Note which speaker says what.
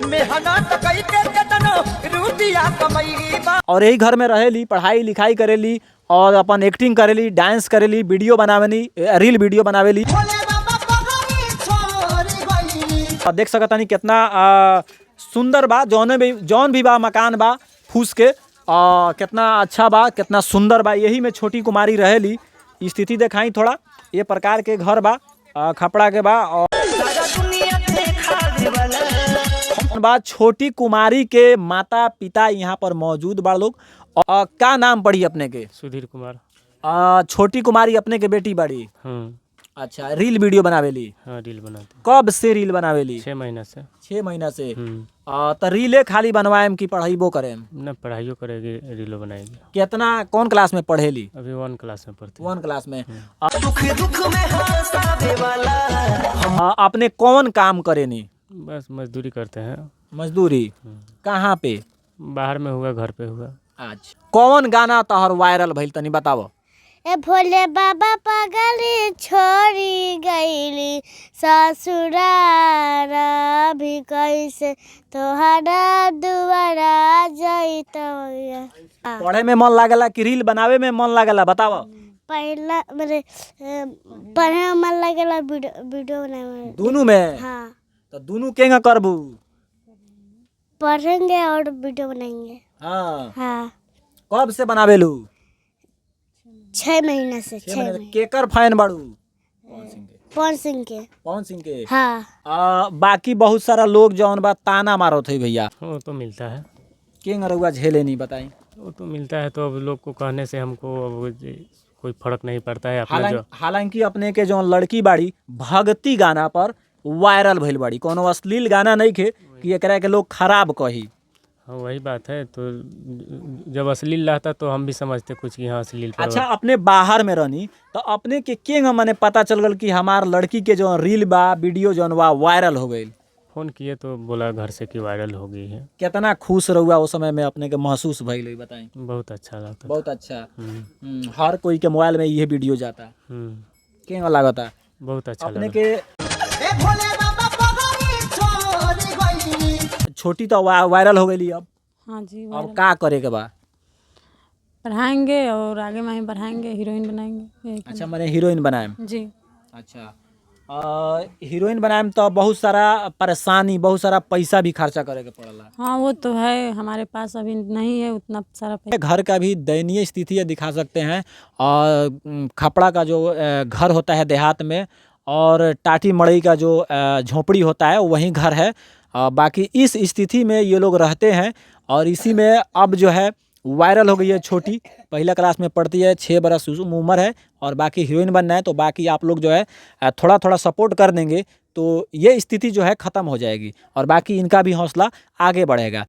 Speaker 1: मेहनत कई के केतनो रुपिया कमैबा।
Speaker 2: और यही घर में रहेली, पढ़ाई लिखाई करेली और अपन एक्टिंग करेली, डांस करेली, वीडियो बनावेली, रील वीडियो बनावेली।
Speaker 1: भोले बाबा पगड़ी छोड़ी गइली।
Speaker 2: और देख सकतानी कितना सुंदर बा, जौन भी बा मकान बा फूस के, कितना अच्छा बा, कितना सुंदर बा। यही में छोटी कुमारी रहेली। स्थिति देखाई थोड़ा, ये प्रकार के घर बा, खपड़ा के बा। और
Speaker 1: सारा दुनिया देखावे वाला।
Speaker 2: बा छोटी कुमारी के माता पिता यहाँ पर मौजूद बा लोग। का नाम पड़ी अपने के?
Speaker 3: सुधीर कुमार।
Speaker 2: छोटी कुमारी अपने के बेटी बाड़ी? अच्छा, रील वीडियो बनावेली?
Speaker 3: हाँ, रील बनाते हैं।
Speaker 2: कब से रील बनावेली?
Speaker 3: 6 महीना से।
Speaker 2: 6 महीना से? त रीले खाली बनवाएम कि पढ़ाइबो करेम?
Speaker 3: ना, पढ़ाइयो करेगी, रीलो बनाएगी।
Speaker 2: कितना, कौन क्लास में पढ़ेली?
Speaker 3: अभी 1 क्लास में पढ़ती है।
Speaker 2: 1 क्लास में।
Speaker 1: दुख दुख में हंसावे वाला।
Speaker 2: अपने कौन काम करेनी?
Speaker 3: बस मजदूरी करते हैं।
Speaker 2: मजदूरी कहाँ पे?
Speaker 3: बाहर में हुआ, घर पे हुआ।
Speaker 2: अच्छा, कौन गाना तोहर वायरल भइल, तनी बतावो।
Speaker 4: ए भोले बाबा पगली छोड़ी गईली, ससुरार भी कैसे तोहरा दुआरा जैतैया।
Speaker 2: पढ़े में मन लागेला कि रील बनावे में मन लागेला, बतावो।
Speaker 4: पहला मेरे पढ़े में मन लगेला, वीडियो वीडियो बनावे में।
Speaker 2: दोनों में?
Speaker 4: हाँ।
Speaker 2: तो दोनों केंगा करबू?
Speaker 4: पढ़ेंगे और वीडियो बनाएंगे।
Speaker 2: हाँ?
Speaker 4: हाँ।
Speaker 2: कब से बनावेलू?
Speaker 4: 6 महीना से।
Speaker 2: छह
Speaker 4: छः
Speaker 2: महीने से।
Speaker 4: महीने।
Speaker 2: केकर फैन बाड़ू?
Speaker 4: पवन सिंह के।
Speaker 2: पवन सिंह के?
Speaker 4: हाँ।
Speaker 2: बाकी बहुत सारा लोग जौन बा ताना मारत है भैया।
Speaker 3: वो तो मिलता है।
Speaker 2: केंगा रउआ झेले नहीं, बताई।
Speaker 3: वो तो मिलता है, तो अब लोग को कहने से हमको अब कोई फर्क नहीं पड़ता है अपना जो।
Speaker 2: हालांकि अपने के जौन लड़की बाड़ी भक्ति गाना पर वायरल भइल बाड़ी, कोनो अश्लील गाना नहीं खे कि एकरा के लोग खराब कही।
Speaker 3: हाँ, वही बात है। तो जब अश्लील रहता तो हम भी समझते कुछ कि हाँ, अश्लील पर।
Speaker 2: अच्छा, अपने बाहर में रहनी तो अपने के केंग मने पता चल गल कि हमार लड़की के जौन रील बा, वीडियो जौन बा वायरल हो गई?
Speaker 3: फोन किए तो बोला घर से कि वायरल हो गई है।
Speaker 2: कितना खुश रहुआ उस समय में अपने के महसूस भइल होई, बताई।
Speaker 3: बहुत अच्छा लगता था।
Speaker 2: बहुत अच्छा। हर कोई के मोबाइल में ये वीडियो जाता। केंग लागता?
Speaker 3: बहुत अच्छा
Speaker 2: अपने
Speaker 3: लगा।
Speaker 2: के
Speaker 1: ए भोले बाबा पगड़ी छोड़ी गइली।
Speaker 2: छोटी तो वायरल हो गई अब।
Speaker 5: हाँ जी।
Speaker 2: अब
Speaker 5: वायरल।
Speaker 2: का करे के बा?
Speaker 5: पढ़ाएंगे और आगे माही बढ़ाएंगे, हीरोइन बनाएंगे, यही।
Speaker 2: अच्छा, मैंने हीरोइन बनाए?
Speaker 5: जी।
Speaker 2: अच्छा, हीरोइन बनाए में तो बहुत सारा परेशानी, बहुत सारा पैसा भी खर्चा करे के पड़ला।
Speaker 5: हाँ, वो तो है, हमारे पास अभी नहीं है उतना सारा पैसा।
Speaker 2: घर का भी दयनीय स्थिति है, दिखा सकते हैं। और खपड़ा का जो घर होता है देहात में और टाटी मड़ई का जो झोपड़ी होता है, वही घर है। बाकी इस स्थिति में ये लोग रहते हैं और इसी में अब जो है वायरल हो गई है छोटी। पहला क्लास में पढ़ती है, 6 बरस उम्र है और बाकी हीरोइन बनना है। तो बाकी आप लोग जो है थोड़ा थोड़ा सपोर्ट कर देंगे तो ये स्थिति जो है ख़त्म हो जाएगी और बाकी इनका भी हौसला आगे बढ़ेगा।